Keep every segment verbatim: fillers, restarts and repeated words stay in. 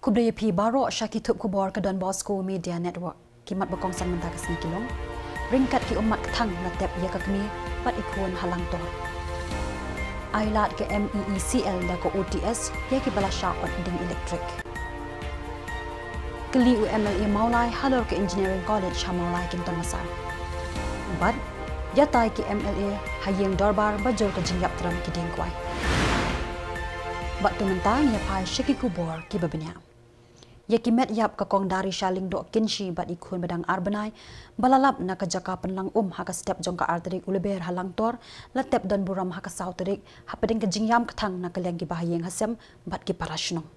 Khublei ïa phi baroh sha ki thup khubor ka Don Bosco Media Network. Ki mat ba kongsan mynta ka sngi ki long: Ryngkat ki ummat kthang la tep ïa ka kmie bad i khun ha Langtor. Ailad ka M E E C L da ka O T S ïa kiba la shah ot ding elektrik. Kylli u M L A Mawlai halor ka Engineering College ha Mawlai Kynton Massar. Bad ïatai ki M L A ha ïing dorbar ba jur ka jingïap tram ki dieng kwai. Bad to mynta ngin ïa phai sha ki khubor kiba bniah. Ïa ki met ïap ka Kong Darisha Lyngdoh Kynshi bad i khun ba dang ar bnai ba la lap na ka jaka pynlang um ha ka step jong ka ar tarik u Lber ha Langtor, la tep don burom ha ka saw tarik hapdeng ka jingïam kthang na ka liang ki bahaïing hasem bad ki para shnong.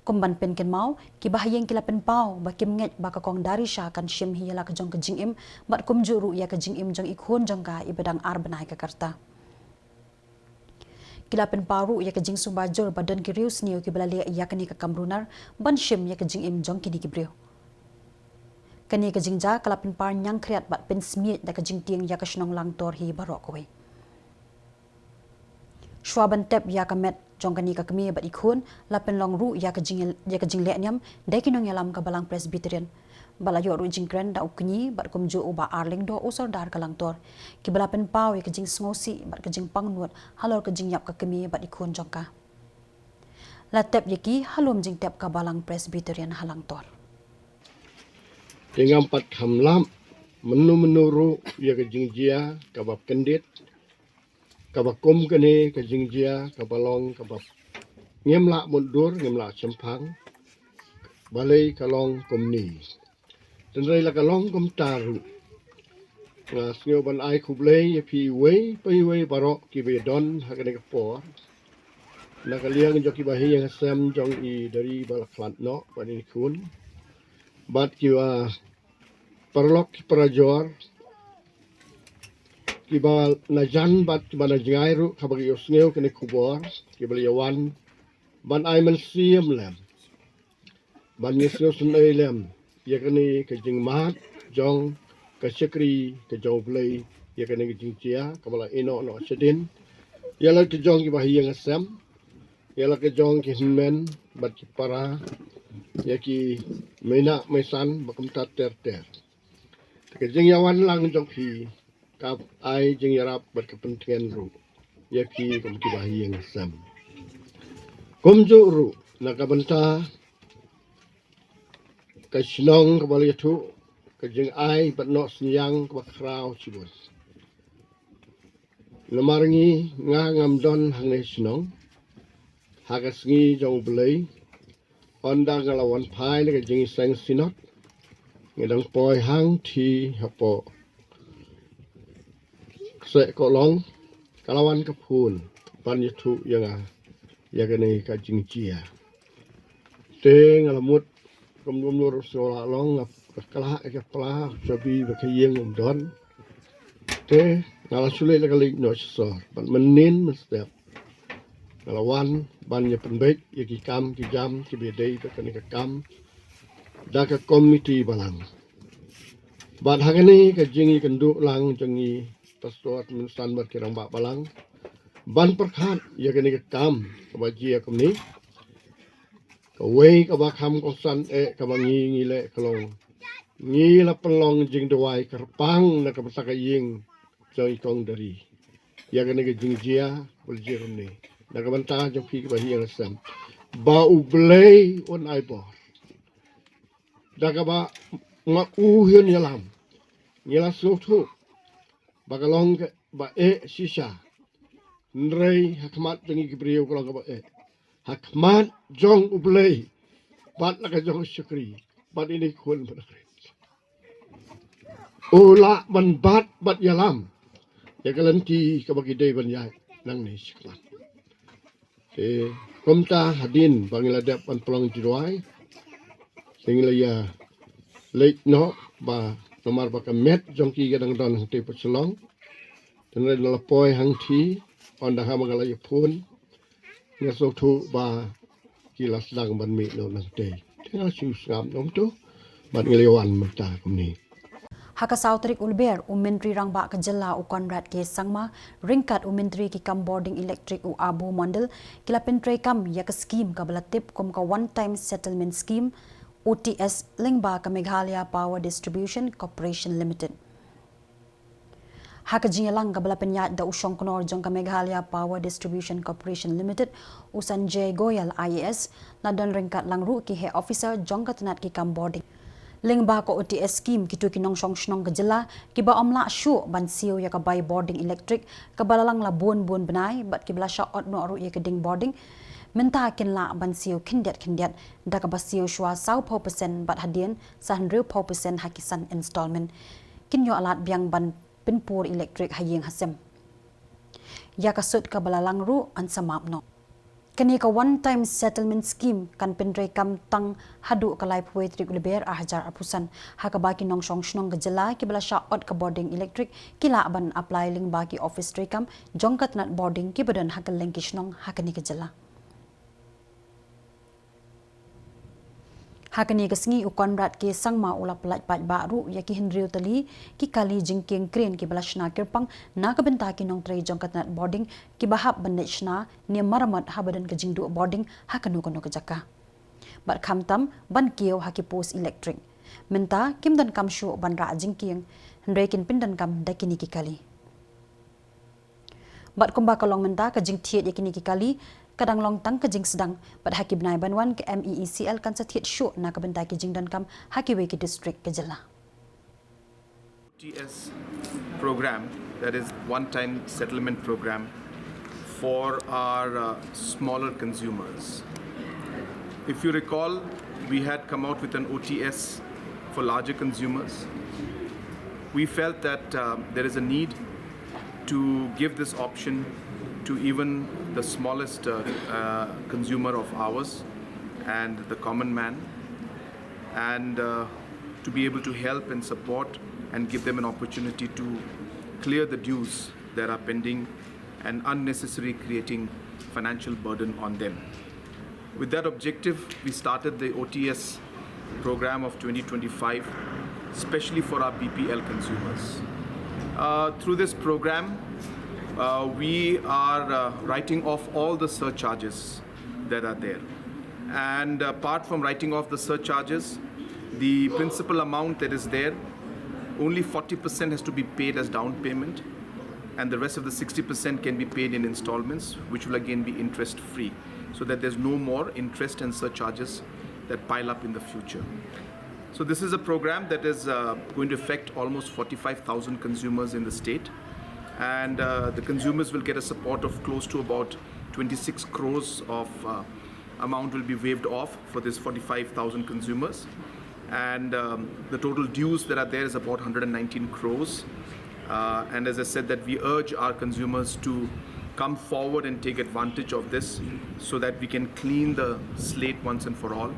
Kum ban pynkynmaw, ki bahaïing ki la pynpaw ba kim ngeit ba ka Kong Darisha kan shim hi ïa la ka jong ka jingim bad kumjuh ruh ïa ka jingim jong i khun jong ka iba dang ar bnai ka rta. Ki la pynpaw ruh ïa ka jingsngewbha jur ba don ki riewsniew kiba la leh ïa kane ka kam runar ban shim ïa ka jingim jong kine ki briew. Kane ka jingjia ka la pynpar ñiangkhriat bad pynsmiej da ka jingtieng ïa ka shnong Langtor hi baroh kawei. Shuwa ban tep ïa ka met jong kane ka kmie bad i khun, la pynlong ruh ïa ka jing, ïa ka jingleh niam da ki nongïalam ka Balang Presbyterian. Ba la ïoh ruh jingkren da u kñi bad kumjuh u Bah Arling Doh, u Sordar ka Langtor, kiba la pynpaw ïa ka jingsngewsih bad ka jingpangnud halor ka jingïap ka kmie bad i khun jong ka. La tep ïa ki ha lum jingtep ka Balang Presbyterian ha Langtor. Te ngam pat kham lap mynno mynno ruh ïa ka jingjia kaba kyndit, kaba kum kane ka jingjia kaba long kaba ngim lah mutdur, ngim lah shemphang. Balei ka long kumne? Tynrai la ka long kumta ruh, nga sngew ban ai khublei ïa phi iwei pa iwei baroh kiba don ha kane ka por, na ka liang jong ki bahaïing hasem jong i Dari ba la khlad noh bad i khun, bad kiba paralok ki parajor, kiba na jan bad kiba na jngai ruh, kaba ki ïohsngew kane ka khubor, kiba la ïa wan ban ai mynsiem lem, ban ïohsngew synei lem ïa kane ka jingmad jong ka shakri ka jong U Blei ïa kane ka jingjia kaba la ïehnoh noh shadien, ïa la ka jong ki bahaïing hasem, ïa la ka jong ki hynmen bad ki para, ïa ki meinah meisan ba kumta ter ter. Te ka jingïawan lang jong phi ka ai jingïarap bad ka pyntngen ruh ïa phi kum ki bahaïing hasem. Kumjuh ruh na ka bynta ka shnong kaba la ïathuh ka jingai bad noh synñiang kaba khraw shibun. Namar ngi, nga ngam don hangne shnong ha ka sngi jong U Blei, ynda nga la wan phai na ka jingseng synod, nga dang poi hangthie hapoh Kseh Kohlong, ka la wan ka phone ban ïathuh ïa nga ïa kane ka jingjia. Te nga la mut kum dum lur sngewlah long, nga klah ïa ka pla, shabi ba ka ïing um don. Te nga la shu leit la ka leit noh shisha bad mynnin mynstep nga la wan ban ïa pynbeit ïa ki kam ki jam kiba dei da kane ka kam da ka komiti balang. Bad ha kane ka jingïakynduh lang jong ngi pastor, tymmen san bad ki rangbah balang ban pyrkhat ïa kane ka kam kaba jia kumne, kawei kaba kham kongsan eh kaba ngi ngi leh ka long, ngi la pynlong jingduwai kyrpang na ka bynta ka ïing jong i Kong Dari ïa kane ka jingjia ba la jia kumne, na ka bynta jong phi ki bahaïing hasem, ba U Blei un ai bor. Da kaba ma u hi un ïalam, ngi la sngewthuh ba ka long kaba eh shisha. Hynrei ha khmat jong ngi ki briew ka long kaba eh, ha khmat jong U Blei bad la ka jong u shakri bad ine i khun ba la kren, u lah ban bat bad ïalam ïa ka lynti kaba ki dei ban ïaid nangne shakhmat. Te kumta hadien ba ngi la dep ban pynlong jingduwai, te ngi la ïa leit noh ba namar ba ka met jong ki ka dang don hangtei pat Shillong. Te ngi la poi hangthie, ynda haba nga la ïa phone, nga sngewthuh ba ki la sdang ban mih noh nangtei. Te nga la shu sngap noh kumto bad ngi la ïa wan mynta kumne. Ha ka saw tarik u Lber, u Myntri Rangbah ka Jylla u Conrad K Sangma, ryngkat u Myntri ki kam bording elektrik u Abu Mondal, ki la pyntreikam ïa ka skim kaba la tip kum ka One Time Settlement Scheme, O T S, lyngba ka Meghalaya Power Distribution Corporation Limited. Ha ka jingïalang kaba la pynïaid da u shongknor jong ka Meghalaya Power Distribution Corporation Limited, u Sanjay Goyal I A S, la don ryngkat lang ruh ki heh officer jong ka tnat ki kam bording. Lyngba ka O T S scheme, kito ki nongshong shnong ka jylla kiba ym lah shuh ban siew ïa ka bai bording elektrik kaba la lang la bun bun bnai bad kiba la shah ot noh ruh ïa ka ding bording, mynta kin lah ban siew khyndiat khyndiat, da kaba siew shuwa saw phew percent bad hadien sa hynriew phew percent ha ki san installment. Kin ïoh lad biang ban pynpur elektrik ha ïing ha sem. Ïa ka sut kaba la lang ruh yn sa map noh. Kane ka One Time Settlement Scheme kan pyntreikam tang haduh ka laiphew tarik u Lber ar hajar arphew san, ha kaba ki nongshong shnong ka jylla kiba la shah ot ka bording elektrik ki lah ban apply lyngba ki office treikam jong ka tnat bording kiba don ha kylleng ki shnong ha kane ka jylla. Ha kane ka sngi u Conrad K Sangma u la pyllait paidbah ruh ïa ki hynriew tylli ki kali jingkieng kren kiba la shna kyrpang na ka bynta ki nongtrei jong ka tnat bording kiba hap ban leit shna ne maramot haba don ka jingduh bording ha kano kano ka jaka. Bad khamtam ban kiew ha ki post elektrik. Mynta kim donkam shuh ban rah jingkieng, hynrei kin pyndonkam da kine ki kali. Bad kumba ka long mynta, ka jingthied ïa kine ki kali ka dang long tang ka jingsdang, bad ha ki bnai ban wan ka M E E C L kan sa thied shuh na ka bynta ki jingdonkam ha kiwei ki district ka jylla. T S program, that is one time settlement program for our uh, smaller consumers. If you recall, we had come out with an O T S for larger consumers. We felt that uh, there is a need to give this option to even the smallest uh, uh, consumer of ours and the common man, and uh, to be able to help and support and give them an opportunity to clear the dues that are pending and unnecessary creating financial burden on them. With that objective, we started the O T S program of twenty twenty-five, especially for our B P L consumers. Uh, through this program, uh, we are uh, writing off all the surcharges that are there. And apart from writing off the surcharges, the principal amount that is there, only forty percent has to be paid as down payment, and the rest of the sixty percent can be paid in installments, which will again be interest free, so that there's no more interest and surcharges that pile up in the future. So this is a program that is uh, going to affect almost forty-five thousand consumers in the state, and uh, the consumers will get a support of close to about twenty-six crores of uh, amount will be waived off for this forty-five thousand consumers, and um, the total dues that are there is about one hundred nineteen crores. Uh, and as I said, that we urge our consumers to come forward and take advantage of this so that we can clean the slate once and for all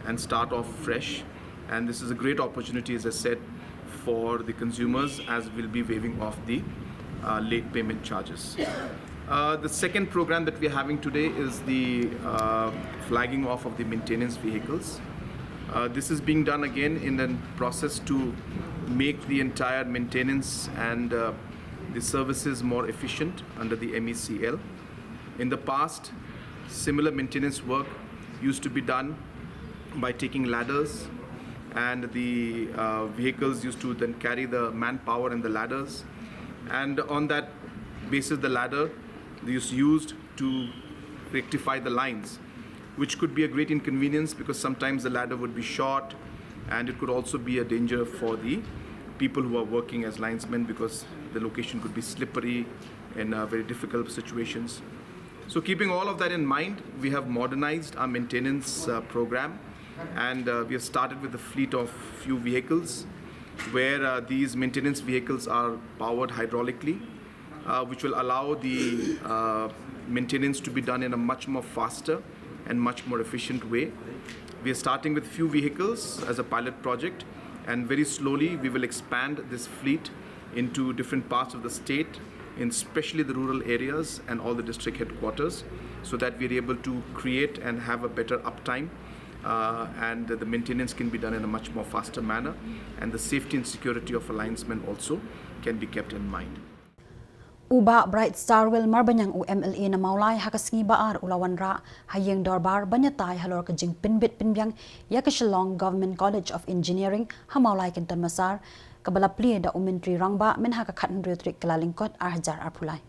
and start off fresh. And this is a great opportunity, as I said, for the consumers, as we'll be waiving off the uh, late payment charges. Uh, the second program that we're having today is the uh, flagging off of the maintenance vehicles. Uh, this is being done again in the process to make the entire maintenance and uh, the services more efficient under the M E C L. In the past, similar maintenance work used to be done by taking ladders, and the uh, vehicles used to then carry the manpower and the ladders, and on that basis, the ladder is used to rectify the lines, which could be a great inconvenience because sometimes the ladder would be short, and it could also be a danger for the people who are working as linesmen because the location could be slippery in uh, very difficult situations. So, keeping all of that in mind, we have modernized our maintenance uh, program, and uh, we have started with a fleet of few vehicles where uh, these maintenance vehicles are powered hydraulically, uh, which will allow the uh, maintenance to be done in a much more faster and much more efficient way. We are starting with few vehicles as a pilot project, and very slowly we will expand this fleet into different parts of the state, in especially the rural areas and all the district headquarters, so that we are able to create and have a better uptime. Uh, and the maintenance can be done in a much more faster manner, and the safety and security of a linesman also can be kept in mind. U Bah Bright Starwell Marbaniang, u M L A na Mawlai, ha ka sngi Ba-ar u la wanrah ha ïing dorbar ban ïatai halor ka jingpynbit pynbiang ïa ka Shillong Government College of Engineering ha Mawlai Kynton Massar, kaba la plie da u Myntri Rangbah mynha ka khathynriew tarik Kyllalyngkot arhajar arphew lai.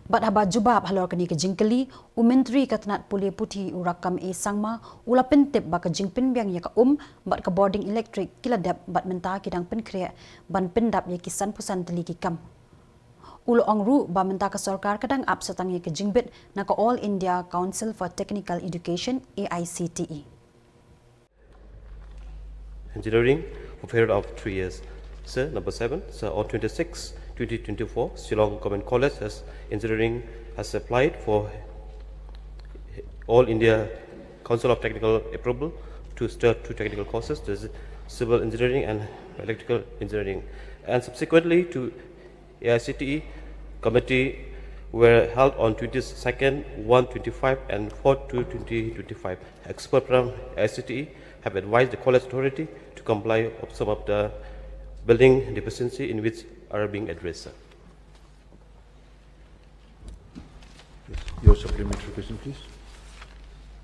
Bad haba jubab halor kane ka jingkylli, u Myntri ka tnat pule puthi, u Rakkam A Sangma, u la pyntip ba ka jingpynbiang ïa ka um bad ka bording elektrik ki la dep bad mynta ki dang pynkhreh ban pyndap ïa ki sanphew san tylli ki kam. U la ong ruh ba mynta ka sorkar ka dang ap satang ïa ka jingbit na ka All India Council for Technical Education, A I C T E. Engineering for a period of three years. Sir, number seven, sir, on twenty-six, twenty twenty-four, Shillong Government College has engineering has applied for All India Council of Technical approval to start two technical courses, that is civil engineering and electrical engineering, and subsequently to A I C T E committee were held on twenty-second, one twenty-five, and four two twenty twenty-five. Experts from A I C T E have advised the college authority to comply of some of the building deficiency in which are being addressed. Your supplementary question, please.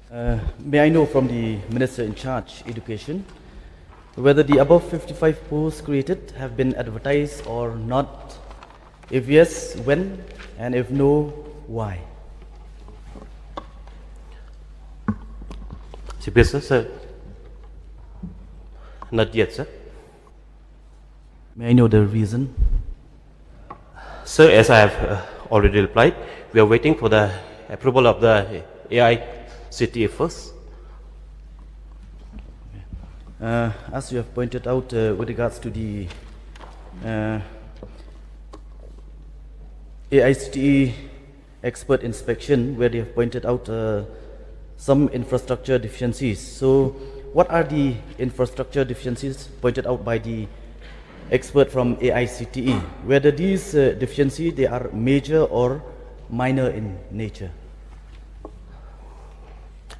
Uh, may I know from the Minister in charge, Education, whether the above fifty-five posts created have been advertised or not? If yes, when? And if no, why? Sir, not yet, sir. May I know the reason? Sir, as I have uh, already replied, we are waiting for the approval of the A I C T E first. Uh, as you have pointed out, uh, with regards to the uh, A I C T E expert inspection, where they have pointed out uh, some infrastructure deficiencies. So, what are the infrastructure deficiencies pointed out by the expert from A I C T E? Whether these uh, deficiencies, they are major or minor in nature?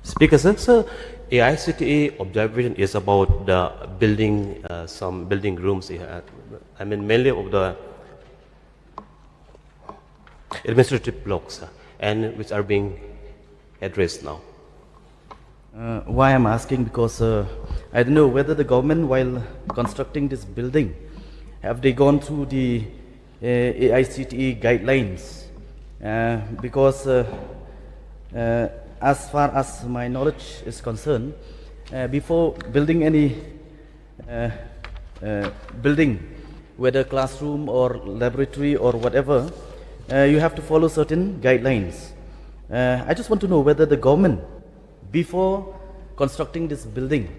Speaker, sir, sir, A I C T E observation is about the building, uh, some building rooms, uh, I mean, mainly of the administrative blocks, uh, and which are being addressed now. Uh, why I'm asking, because uh, I don't know whether the government, while constructing this building, have they gone through the uh, A I C T E guidelines, uh, because uh, uh, as far as my knowledge is concerned, uh, before building any uh, uh, building, whether classroom or laboratory or whatever, uh, you have to follow certain guidelines. Uh, I just want to know whether the government, before constructing this building,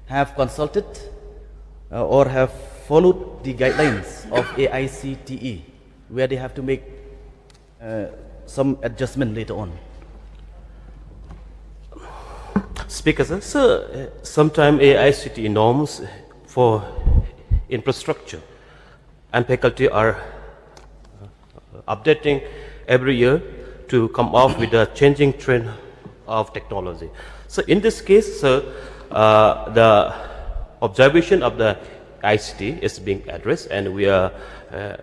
have consulted uh, or have followed the guidelines of A I C T E, where they have to make uh, some adjustment later on. Speaker, sir, sir, uh, sometime A I C T E norms for infrastructure and faculty are uh, updating every year to come up with the changing trend of technology. So in this case, sir, uh, the observation of the I C T is being addressed, and we are uh,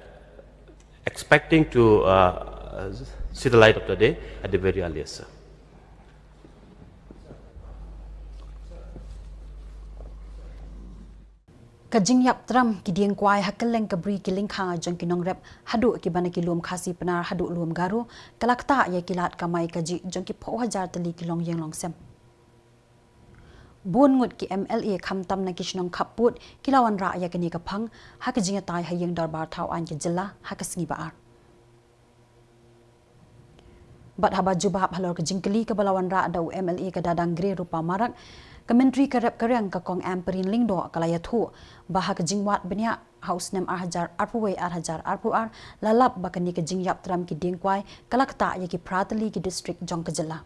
expecting to uh, see the light of the day at the very earliest, sir. Ka jingïap tram ki dieng kwai ha kylleng ka bri ki lyngkha jong ki nongrep haduh kiba na ki lum Khasi Pnar haduh lum Garo ka la ktah ïa ki lad kamai kajih jong ki phew hajar tylli ki longïing longsem. Bun ngut ki M L A khamtam na ki shnong khappud ki la wanrah ïa kane ka phang ha ka jingïatai ha ïing dorbar thaw aiñ ka jylla ha ka sngi Ba-ar. Bad haba jubab halor ka jingkylli kaba la wanrah da u M L A ka Dadang Gre Rupa Marak, ka Myntri ka rep ka riang ka Kong Ampareen Lyngdoh ka la ïathuh ba ha ka jingwad bniah ha u snem ar hajar arphew wei ar hajar arphew ar la lap ba kane ka jingïap tram ki dieng kwai ka la ktah ïa ki phra tylli ki district jong ka jylla.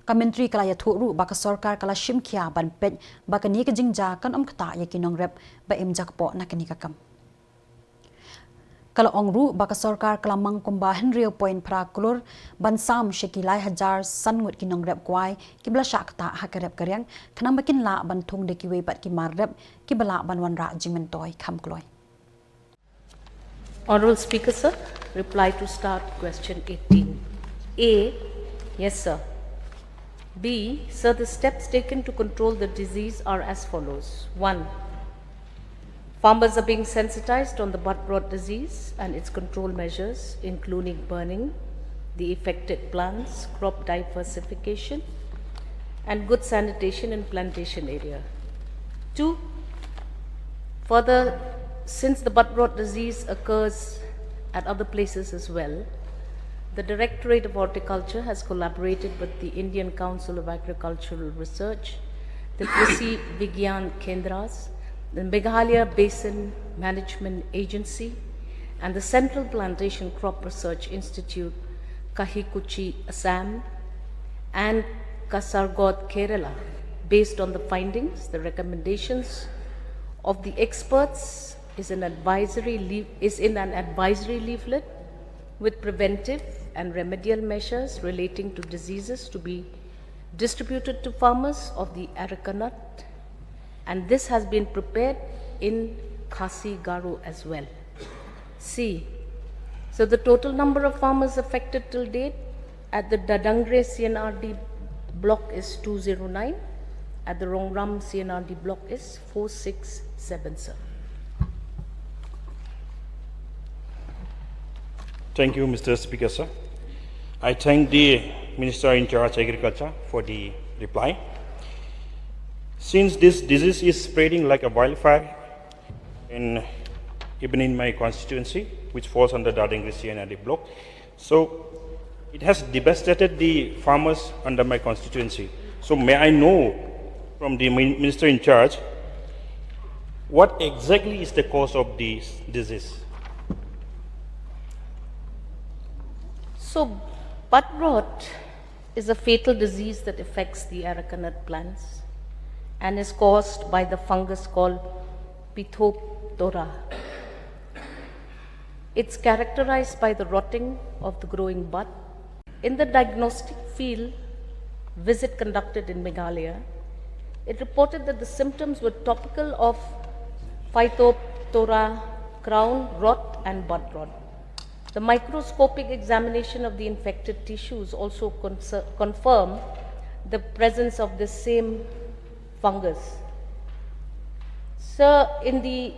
Ka Myntri ka la ïathuh ruh ba ka sorkar ka la shim khia ban peit ba kane ka jingjia kan ym ktah ïa ki nongrep ba im jakpoh na kane ka kam. Ka la ong ruh ba ka sorkar ka la mang kumba hynriew point phra klur ban sam sha ki lai hajar san ngut ki nongrep kwai kiba la shah ktah ha ka rep ka riang, khnang ba kin lah ban thung da kiwei pat ki mar rep kiba lah ban wanrah jingmyntoi kham kloi. Honorable Speaker, sir, reply to start question eighteen. A, yes, sir. B, sir, the steps taken to control the disease are as follows. One, farmers are being sensitized on the bud rot disease and its control measures, including burning the affected plants, crop diversification, and good sanitation in plantation area. Two, further, since the bud rot disease occurs at other places as well, the Directorate of Horticulture has collaborated with the Indian Council of Agricultural Research, the Krishi Vigyan Kendras, the Meghalaya Basin Management Agency, and the Central Plantation Crop Research Institute, Kashikuchi, Assam, and Kasaragod, Kerala. Based on the findings, the recommendations of the experts is an advisory leaf-, is in an advisory leaflet with preventive and remedial measures relating to diseases to be distributed to farmers of the areca nut, and this has been prepared in Khasi Garo as well. C. So the total number of farmers affected till date at the Dadangre C and R D block is two zero nine, at the Rongram C and R D block is four six seven, sir. Thank you, Mister Speaker, sir. I thank the Minister in charge Agriculture for the reply. Since this disease is spreading like a wildfire, and even in my constituency, which falls under Dadangre C and R D block, so it has devastated the farmers under my constituency. So may I know from the min-, minister in charge, what exactly is the cause of this disease? So, bud rot is a fatal disease that affects the areca nut plants and is caused by the fungus called Phytophthora. It's characterized by the rotting of the growing bud. In the diagnostic field visit conducted in Meghalaya, it reported that the symptoms were topical of Phytophthora, crown rot, and bud rot. The microscopic examination of the infected tissues also conser-, confirmed the presence of the same fungus. Sir, in the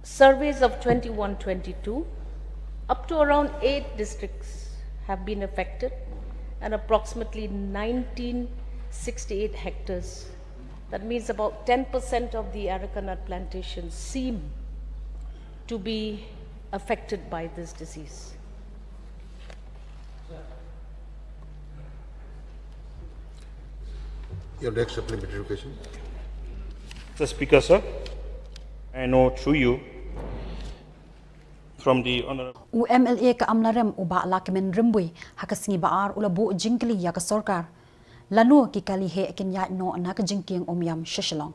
surveys of twenty-one twenty-two, up to around eight districts have been affected and approximately nineteen sixty-eight hectares. That means about ten percent of the areca nut plantations seem to be affected by this disease. Your next supplementary question. Mister Speaker, sir, I know through you from the Honorable U MLA ka Amlarem u Bah Lahkmen Rymbui ha ka sngi Ba-ar u la buh jingkylli ïa ka sorkar lano ki kali heh kin ïaid noh na ka jingkieng Umiam sha Shillong.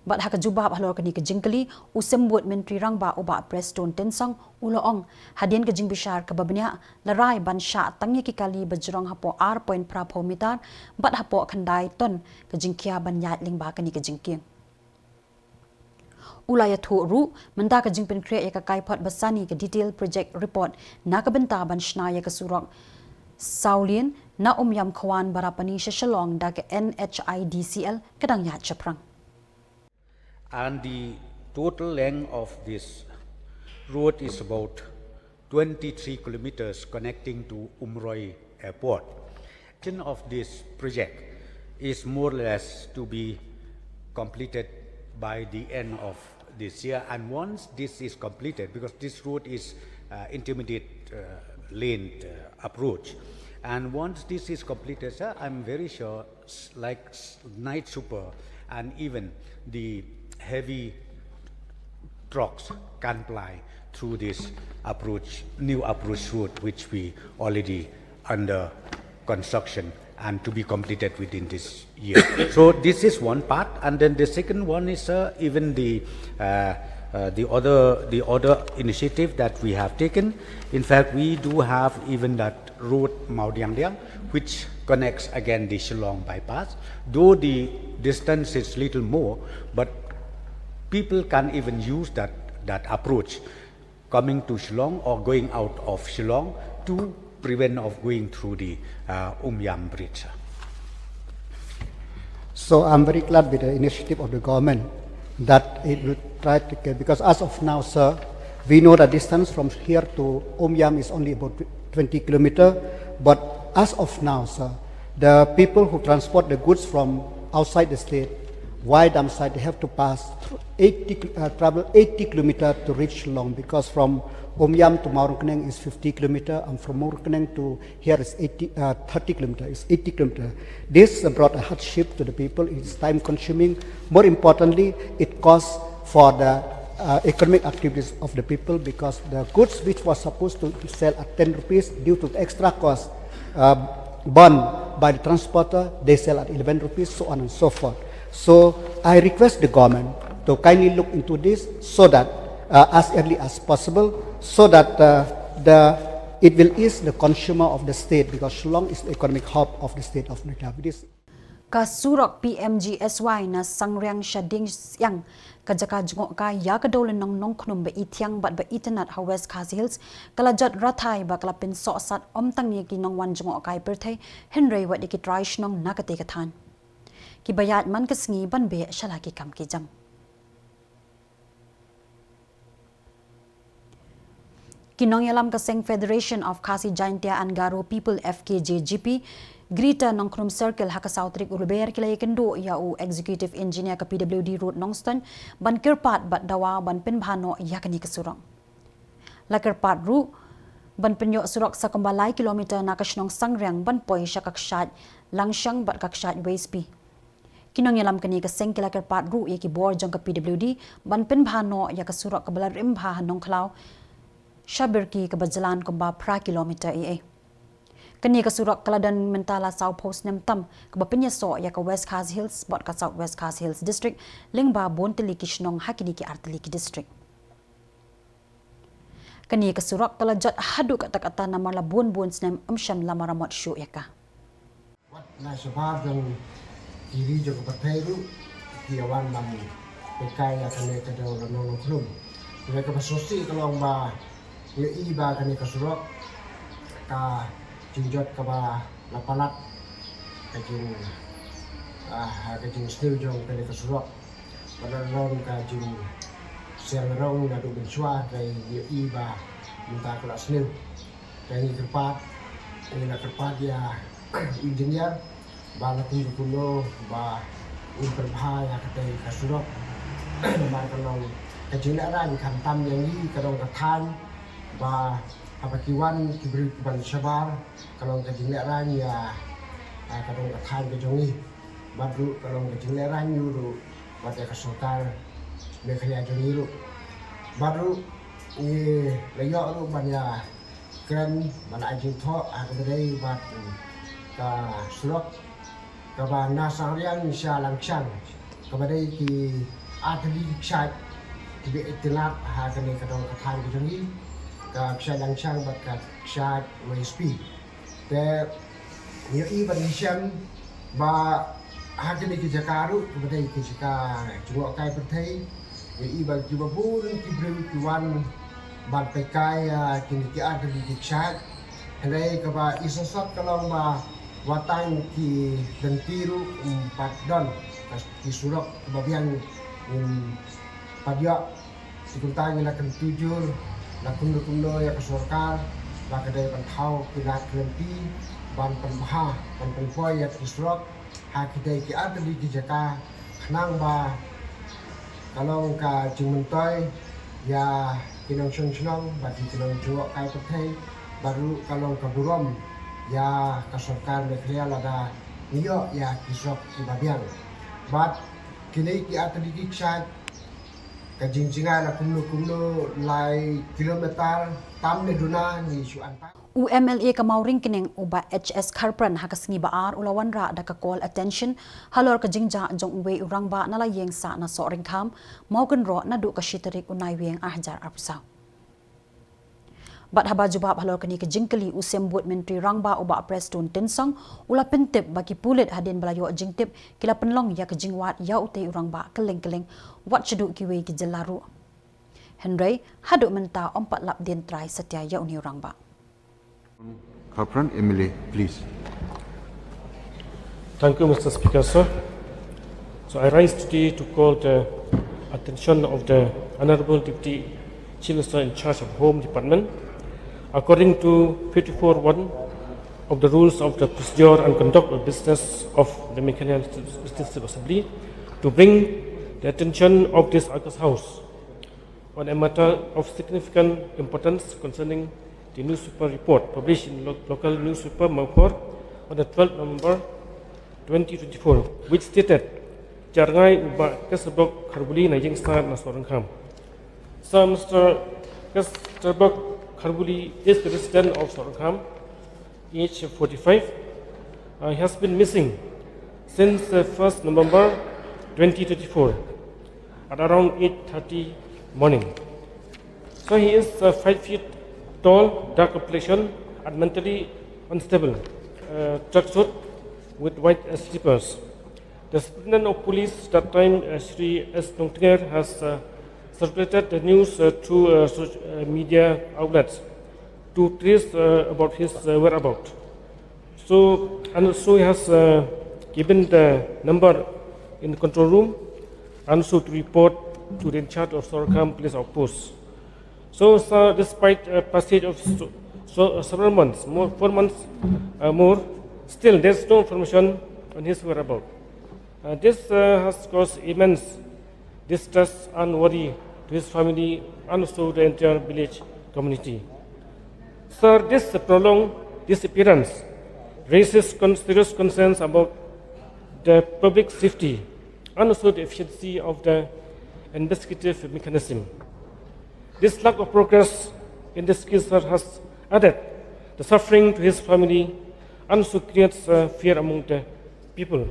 Bad ha ka jubab halor kane ka jingkylli, u Symbud Myntri Rangbah u Bah Prestone Tynsong u la ong, hadien ka jingbishar kaba bniah, la rai ban shah tang ïa ki kali ba jrong hapoh ar point phra phew mitar bad hapoh khyndai ton ka jingkhia ban ïaid lyngba kane ka jingkieng. U la ïathuh ruh, mynta ka jingpynkhreh ïa ka kaiphod ba sani ka detail project report na ka bynta ban shna ïa ka surok sawlien na Umiam Khwan Barapani sha Shillong da ka NHIDCL ka dang ïaid shaphrang. And the total length of this road is about twenty-three kilometers connecting to Umroi Airport. Of this project is more or less to be completed by the end of this year. And once this is completed, because this road is, uh, intermediate, uh, lane, uh, approach, and once this is completed, sir, I'm very sure, s-, like s-, night super and even the heavy trucks can ply through this approach, new approach road, which we already under construction and to be completed within this year. So this is one part, and then the second one is, uh, even the, uh, Uh, the other, the other initiative that we have taken, in fact, we do have even that road Mawdiangdiang, which connects again the Shillong bypass. Though the distance is little more, but people can even use that, that approach, coming to Shillong or going out of Shillong to prevent of going through the uh, Umiam Bridge. So I'm very glad with the initiative of the government that it will try to get, because as of now, sir, we know the distance from here to Umiam is only about twenty kilometer, but as of now, sir, the people who transport the goods from outside the state, why Damsai, they have to pass through eighty, kil- uh, travel eighty kilometer to reach Shillong, because from Umiam to Mawryngkneng is fifty kilometer, and from Mawryngkneng to here is eighty, uh, thirty kilometer, is eighty kilometer. This brought a hardship to the people. It's time consuming. More importantly, it costs for the uh, economic activities of the people, because the goods which was supposed to sell at ten rupees, due to the extra cost uh, borne by the transporter, they sell at eleven rupees, so on and so forth. So I request the government to kindly look into this so that uh, as early as possible, so that uh, the it will ease the consumer of the state, because Shillong is the economic hub of the state of Meghalaya. This Ka surok P M G S Y na Sangriang sha Diengsiang, ka jaka jngohkai ïa ka dewlynnong Nongkhnum ba ithiang bad ba itynnad ha West Khasi Hills, ka la jot rathai ba ka la pynsohsat ym tang ïa ki nongwan jngohkai pyrthei, hynrei wat ïa ki trai shnong na katei ka thaiñ. Kiba ïaid man ka sngi ban beh sha la ki kam ki jam. Ki nongïalam ka seng Federation of Khasi Jaintia and Garo People, F K J G P, Greater Nongkhnum Circle, ha ka saw tarik u Lber, ki la ïakynduh ïa u Executive Engineer ka P W D Road Nongstoiñ ban kyrpad bad dawa ban pynbha noh ïa kane ka surok. La kyrpad ruh ban pynïoh surok sa kumba lai kilometer na ka shnong Sangriang ban poi sha ka kshaid Langshang bad ka kshaid Weispi. Ki nongïalam kane ka seng ki la kyrpad ruh ïa ki bor jong ka P W D ban pynbha noh ïa ka surok kaba la rim bha ha Nongkhlaw sha Birki, kaba jlan kumba phra kilometer ei ei. Kane ka surok ka la don mynta la sawphew snem tam, kaba pynïasoh ïa ka West Khasi Hills bad ka South West Khasi Hills District, lyngba bun tylli ki shnong ha kine ki ar tylli ki district. Kane ka surok ka la jot haduh katta katta namar la bun bun snem ym shym la maramot shuh ïa ka. Wat la shabar jong ki ri jong ka pyrthei ruh ki ïa wan ban pynkai ïa kane ka dewlynnong Nongkhnum. Kane kaba sngewsih ka long ba ngi ïohi ba kane ka surok ka jingjot kaba la palat ka jing, ah, ka jingsniew jong kane ka surok. Bad la long ka jingsiang rong naduh mynshuwa, hynrei ngi ïohi ba mynta ka la sniew. Te ngi kyrpad, ngi la kyrpad ïa u engineer ba la kumno kumno ba un pynbha ïa katei ka surok. Namar ka long ka jinglehraiñ khamtam ïa ngi, ka long ka thaiñ ba haba ki wan ki briew ki ban shabar, ka long ka jinglehraiñ ïa, ah, ka long ka thaiñ ka jong ngi. Bad ruh ka long ka jinglehraiñ ïa u ruh bad ïa ka sorkar Meghalaya jong ngi ruh. Bad ruh ngi la ïoh ruh ban ïa kren ban ai jingthoh ha kaba dei bad ka surok kaba na Sangriang sha Langshang, kaba dei ki ar tylli ki kshaid kiba itynnad ha kane ka dong ka thaiñ ka jong ngi, ka kshaid Langshang bad ka kshaid Weispi. Te ngi ïohi bad ngi shem ba ha kine ki jaka ruh kiba dei ki jaka jngohkai pyrthei, ngi ïohi ba kiba bun ki briew ki wan ban pynkai ïa kine ki ar tylli ki kshaid. Hynrei kaba i sngewsot ka long ba wat tang ki lynti ruh ym pat don, ki surok kiba biang ngim pat ïoh. Te kumta ngi la kyntu jur la kumno kumno ïa ka sorkar ba ka dei ban thaw ki lad ki lynti ban pynbha, ban pynpoi ïa ki surok ha ki dei ki ar tylli ki jaka, khnang ba ka long ka jingmyntoi ïa ki nongshong shnong bad ki nongjngohkai pyrthei, bad ruh ka long ka burom ïa ka sorkar Meghalaya lada ngi ïoh ïa ki surok kiba biang. Bad kine ki ar tylli ki kshaid Ka jingjngai la kumno kumno lai kilometer tam ne duna ngi shu antan. U M L A ka Mawryngkneng u Bah H S Kharpran ha ka sngi ba ar u la wanrah da ka call attention halor ka jingjah jong uwei u rangbah na la ïeng sah na Sohryngkham, Mawkynroh naduh ka shi tarik u Naiwieng ar hajar arphew saw. Bad haba jubab halor kane ka jingkylli u Symbud Myntri Rangbah u Bah Prestone Tynsong u la pyntip ba ki pulit hadien ba la ïoh jingtip ki la pynlong ïa ka jingwad ïa utei u rangbah kylleng kylleng wat shaduh kiwei ki jylla ruh. Hynrei haduh mynta ym pat lap dien trai satia ïa une u rangbah. Kharpran M L A, please. Thank you, Mister Speaker, sir. So I rise today to call the attention of the Honorable Deputy Chief Minister in charge of Home Department. According to fifty-four one of the Rules of the Procedure and Conduct of Business of the Meghalaya Legislative Assembly, to bring the attention of this August House on a matter of significant importance concerning the newspaper report published in lo-, local newspaper Mawphor on the twelfth November twenty twenty-four, which stated, "Jar ngai u Bah Kesterbock Kharbuli na ïeng sah na Sohryngkham." So Mister Kesterbock Kharbuli is the resident of Sohryngkham, age forty-five. Uh, he has been missing since the first November twenty twenty-four at around eight thirty morning. So he is, uh, five feet tall, dark complexion, and mentally unstable, uh, tracksuit with white, uh, slippers. The Superintendent of Police that time, uh, Shri S Nongtnger, has, uh, circulated the news, uh, through, uh, soc-, uh, media outlets to trace, uh, about his, uh, whereabout. So, and also he has, uh, given the number in the control room and also to report to the in charge of Sohryngkham Police Outpost. So, sir, despite a passage of so, so, uh, several months, more, four months, uh, more, still there's no information on his whereabout. Uh, this, uh, has caused immense distress and worry to his family and also the entire village community. Sir, this prolonged disappearance raises con-, serious concerns about the public safety and also the efficiency of the investigative mechanism. This lack of progress in this case, sir, has added the suffering to his family and also creates, uh, fear among the people.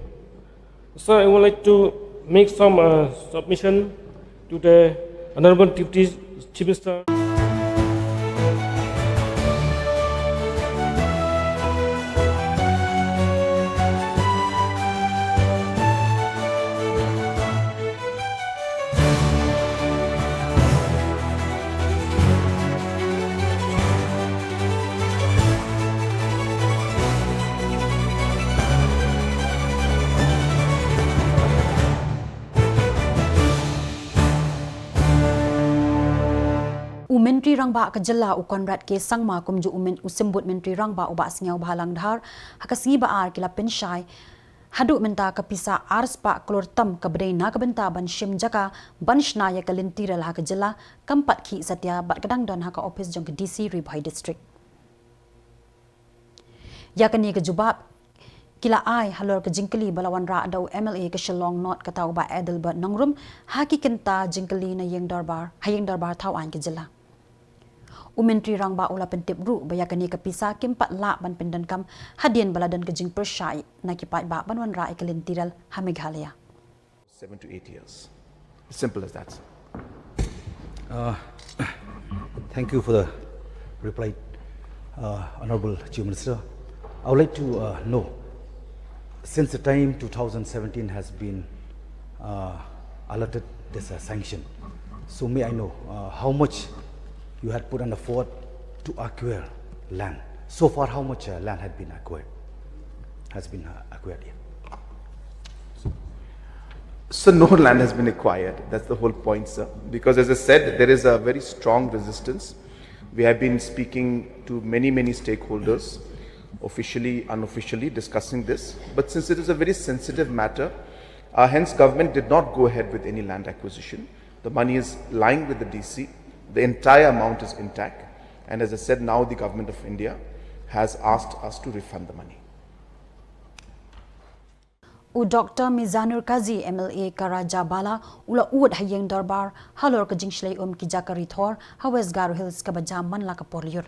So I would like to make some, uh, submission to the Honorable Deputy Chief Minister. U Myntri Rangbah ka jylla u Conrad K Sangma kumjuh u Myn-, u Symbud Myntri Rangbah u Bah Sniawbhalang Dhar ha ka sngi ba ar ki la pynshai haduh mynta ka pisa ar spah klur tam kaba dei na ka bynta ban shim jaka ban shna ïa ka lynti rel ha ka jylla kam pat khih satia bad ka dang don ha ka ophis jong ka D C Ri Bhoi District. Ïa kane ka jubab ki la ai halor ka jingkylli ba la wanrah da u M L A ka Shillong North kata u Bah Adelbert Nongrum ha ki kynta jingkylli na ïing dorbar, ha ïing dorbar thaw aiñ ka jylla. U Myntri Rangbah u la pyntip ruh ba ïa kane ka pisa kim pat lah ban pyndonkam hadien ba la don ka jingpyrshah na ki paidbah ban wanrah ïa ka lynti rel ha Meghalaya. Seven to eight years. As simple as that, sir. Uh, thank you for the reply, uh, Honorable Chief Minister. I would like to, uh, know, since the time two thousand seventeen has been, uh, allotted this, uh, sanction, so may I know, uh, how much you had put on the forward to acquire land? So far, how much, uh, land had been acquired? Has been, uh, acquired here? So no land has been acquired. That's the whole point, sir. Because as I said, there is a very strong resistance. We have been speaking to many, many stakeholders, officially, unofficially, discussing this. But since it is a very sensitive matter, uh, hence government did not go ahead with any land acquisition. The money is lying with the D C. The entire amount is intact. And as I said, now the government of India has asked us to refund the money. U Dr Mizanur Kazi, M L A ka Rajabala, u la ud ha ïing dorbar halor ka jingshlei um ki jaka ri thor ha West Garo Hills kaba jam man la ka por lyiur.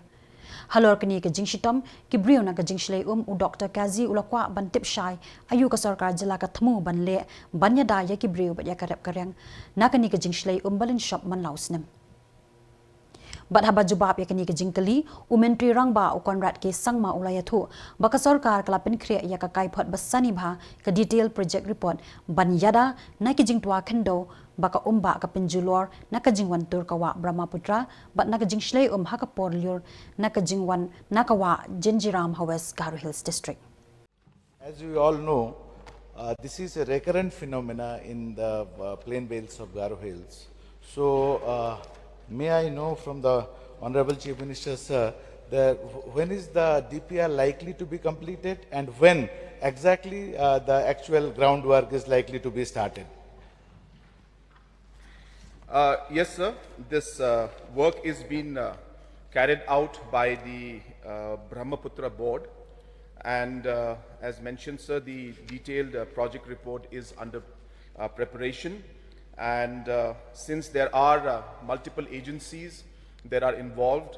Halor kane ka jingshitom ki briew na ka jingshlei um, u Dr Kazi u la kwah ban tip shai aïu ka sorkar jylla ka thmu ban leh ban ïada ïa ki briew bad ïa ka rep ka riang na kane ka jingshlei um ba lynshop man la u snem. Bad haba jubab ïa kane ka jingkylli, u Myntri Rangbah u Conrad K Sangma u la ïathuh ba ka sorkar ka la pynkhreh ïa ka kaiphod ba sani bha ka detail project report ban ïada na ki jingtwa khyndew ba ka um bah ka pynjulor na ka jingwan tur ka wah Brahmaputra bad na ka jingshlei um ha ka por lyiur na ka jingwan na ka wah Jinjiram ha West Garo Hills District. As we all know, uh, this is a recurrent phenomena in the uh, plain vales of Garo Hills. So, uh, may I know from the Honorable Chief Minister, sir, the, when is the D P R likely to be completed and when exactly uh, the actual groundwork is likely to be started? Uh, yes, sir. This uh, work is being uh, carried out by the uh, Brahmaputra board, and uh, as mentioned, sir, the detailed uh, project report is under uh, preparation. And uh, since there are uh, multiple agencies that are involved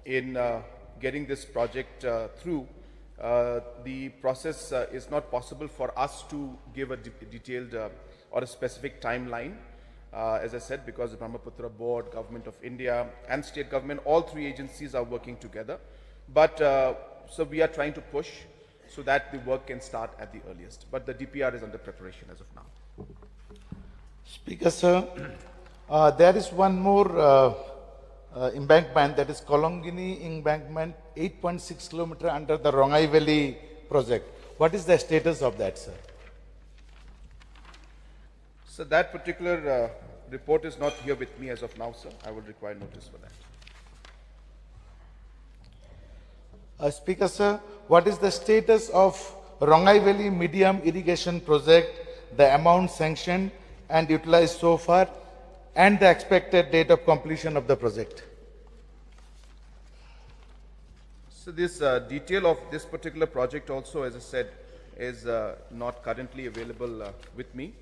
in uh, getting this project uh, through, uh, the process uh, is not possible for us to give a de- detailed uh, or a specific timeline. Uh, as I said, because the Brahmaputra Board, Government of India, and state government, all three agencies are working together. But uh, so we are trying to push so that the work can start at the earliest. But the D P R is under preparation as of now. Speaker, sir, uh, there is one more uh, uh, embankment, that is Kolongini embankment, eight point six kilometer under the Rongai Valley project. What is the status of that, sir? So that particular uh, report is not here with me as of now, sir. I will require notice for that. Uh, Speaker, sir, what is the status of Rongai Valley Medium Irrigation Project, the amount sanctioned and utilized so far, and the expected date of completion of the project? So this uh, detail of this particular project also, as I said, is uh, not currently available uh, with me.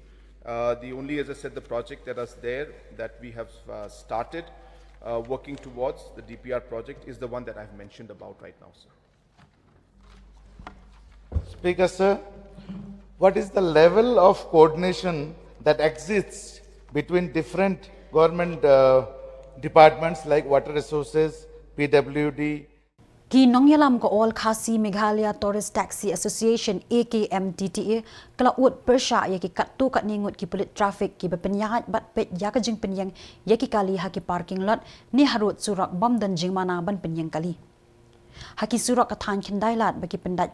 Uh, the only, as I said, the project that is there that we have uh, started uh, working towards, the D P R project, is the one that I've mentioned about right now, sir. Speaker, sir, what is the level of coordination that exists between different government uh, departments like water resources, P W D? Ki nongïalam ka All Khasi Meghalaya Tourist Taxi Association, A K M T T A, ka la ud pyrshah ïa ki katto katne ngut ki pulit traffic kiba pynïaid bad peit ïa ka jingpynïeng ïa ki kali ha ki parking lot ne harud surok bym don jingmana ban pynïeng kali. Ha ki surok ka thaiñ Khyndailad ba ki pyndait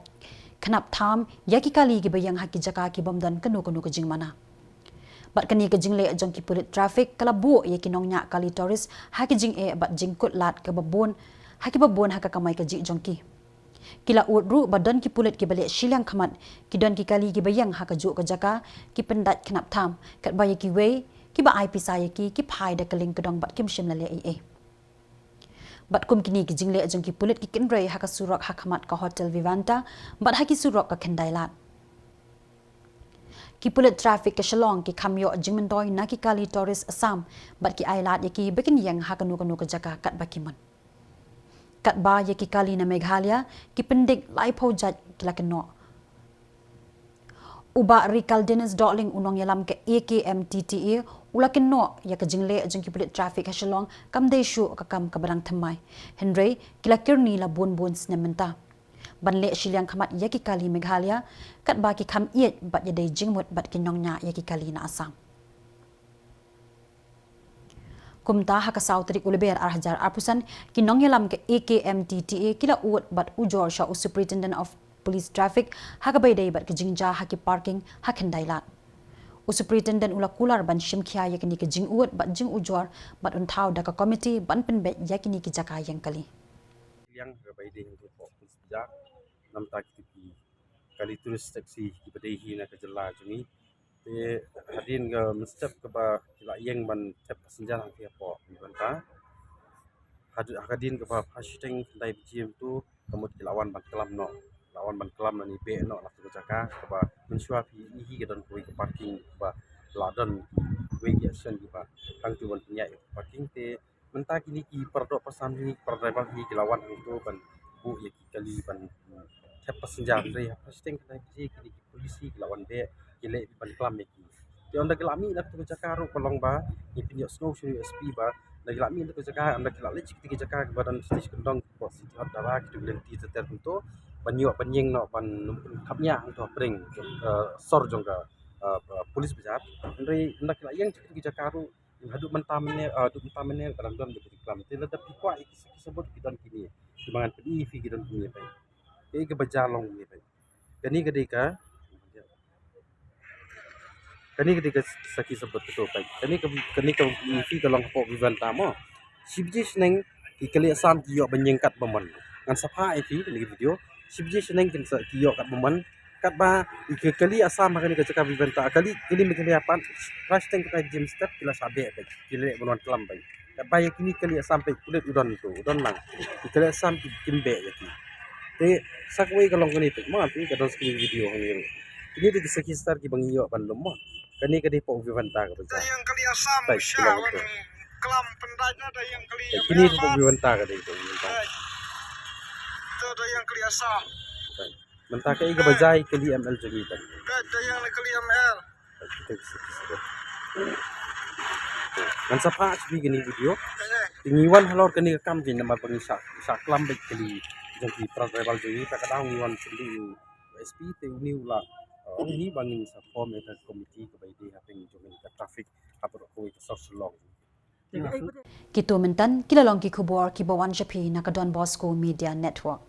khnap tham ïa ki kali kiba ïeng ha ki jaka ki bym don kano kano ka jingmana. Bad kane ka jingleh jong ki pulit traffic ka la buh ïa ki nongñiah kali tourist ha ki jingeh bad jingkut lad kaba bun ha kiba bun ha ka kamai kajih jong ki. Ki la ud ruh ba don ki pulit kiba leh shiliang khmat, ki don ki kali kiba ïeng ha kajuh ka jaka ki pyndait khnap tham, katba ïa kiwei kiba ai pisa ïa ki ki phai da ka lieng kdong bad kim shym la leh ei ei. Bad kum kine ki jingleh jong ki pulit ki kynrei ha ka surok ha khmat ka Hotel Vivanta bad ha ki surok ka Khyndailad. Ki pulit traffic ka Shillong ki kham ïoh jingmyntoi na ki kali tourist Assam bad ki ai lad ïa ki ba kin ïeng ha kano kano ka jaka katba ki mon. Katba ïa ki kali na Meghalaya ki pyndik laiphew jait ki la kynnoh. U Bah Rikaldinus Dohling, u nongïalam ka A K M T T A, u la kynnoh ïa ka jingleh jong ki pulit traffic ha Shillong kam dei shuh ka kam kaba dang thymmai, hynrei ki la kyrni la bun bun snem mynta ban leh shiliang khmat ïa ki kali Meghalaya, katba ki kham ïeit bad ïadei jingmut bad ki nongñiah ïa ki kali na Assam. Kumta ha ka saw tarik u Lber ar hajar arphew san, ki nongïalam ka A K M T T A ki la ud bad ujor sha u Superintendent of Police Traffic ha kaba ïadei bad ka jingjia ha ki parking ha Khyndailad. U Superintendent u la kular ban shim khia ïa kine ki jingud bad jingujor bad un thaw da ka komiti ban pynbeit ïa kine ki jaka ïeng kali. Liang ha kaba ïadei hangtei hapoh Police Bazar, namta kita ki kali tourist taxi kiba dei hi na ka jylla jong ngi. Te hadien ka mynstep kaba ki la ïeng ban thep passenger hangtei hapoh Vivanta, ha ka dien kaba pha shiteng khyndai baje mynta ka mut ki la wan ban klam noh. la wan ban klam na ni beh noh na tu ka jaka kaba mynshuwa phi i hi ka don kawei ka parking kaba la don kawei ki action kiba hangtu ban pynïaid parking te mynta kini ki para doh para sam kini ki para driver kini ki la wan hangtu ban buh ïa ki kali ban thep passenger hynrei hapdeng kata ki kini ki police ki la wan beh ki leh ban klam ïa ki. Te ynda ki la mih na katu ka jaka ruh ka long ba ngi pynïohsngew sha u S P ba ynda ki la mih na katu ka jaka ynda ki la leit sha katu ka jaka ba don stage kyndong ba City Hut Dara kitu ki lynti ter ter kumto ban ïoh ban ïeng noh ban khapngiah hangto hapdeng sor jong ka police bazaar. Hynrei ynda ki la ïeng sha katu ka jaka ruh haduh mynta mynne haduh mynta mynne ka dang don ka jaka. Te lada phi kwah ïa ki sakhi sabut ki don kine ki ba ngan pyni ïa phi ki don kine peit. Ïa ka bazaar long kine peit. Kane ka dei ka kane ka dei ka sakhi sabut kato peit. Kane ka kane ka ïa phi ka long hapoh Vivanta mo. Shi baje shneng ki kali Assam ki ïoh ban ïeng kat ba mon. Ngan sa phah ïa phi kane ka video. Shi baje shneng kin sa ki ïoh kat ba mon. Katba ïa ki kali Assam ha kane ka jaka Vivanta kali kali Meghalaya pat. Rush teng kata James Step ki la sa beh peit. Ki leh ban wan klam peit. Katba ïa kini kali Assam peit kulit u don tu u don lang. Ki kali Assam ki kim beh ïa ki. Te sa kawei ka long kane peit mo peit ka don sa kawei video hangne ruh. Kine dei ki sakhi star ki ba ngi ïoh ban lum mo. Kane ka dei hapoh Vivanta ka bazaar. Da ïeng kali Assam peit sha ki long tu. Klam pyndait na da ïeng kali Assam. Kine hapoh Vivanta ka dei hapoh Vivanta. Peit. To da ïeng kali Assam. Peit. Mynta ka ïa ka bazaar ïa kali M L jong ngi peit. Peit da ïeng kali M L. Ngan sa phah sha phi kane video. Te ngi wan halor kane ka kam jong ngi namar ba ngi sa sa klam beit kali jong ki para driver jong ngi ta ka daw ngi wan sha u S P te uni u la ong hi ba ngin sa form ïa ka committee kaba ïadei hapdeng jong ka traffic hapoh kawei ka sor Shillong. Kito mynta ki la long ki khubor kiba wan sha phi na ka Don Bosco Media Network.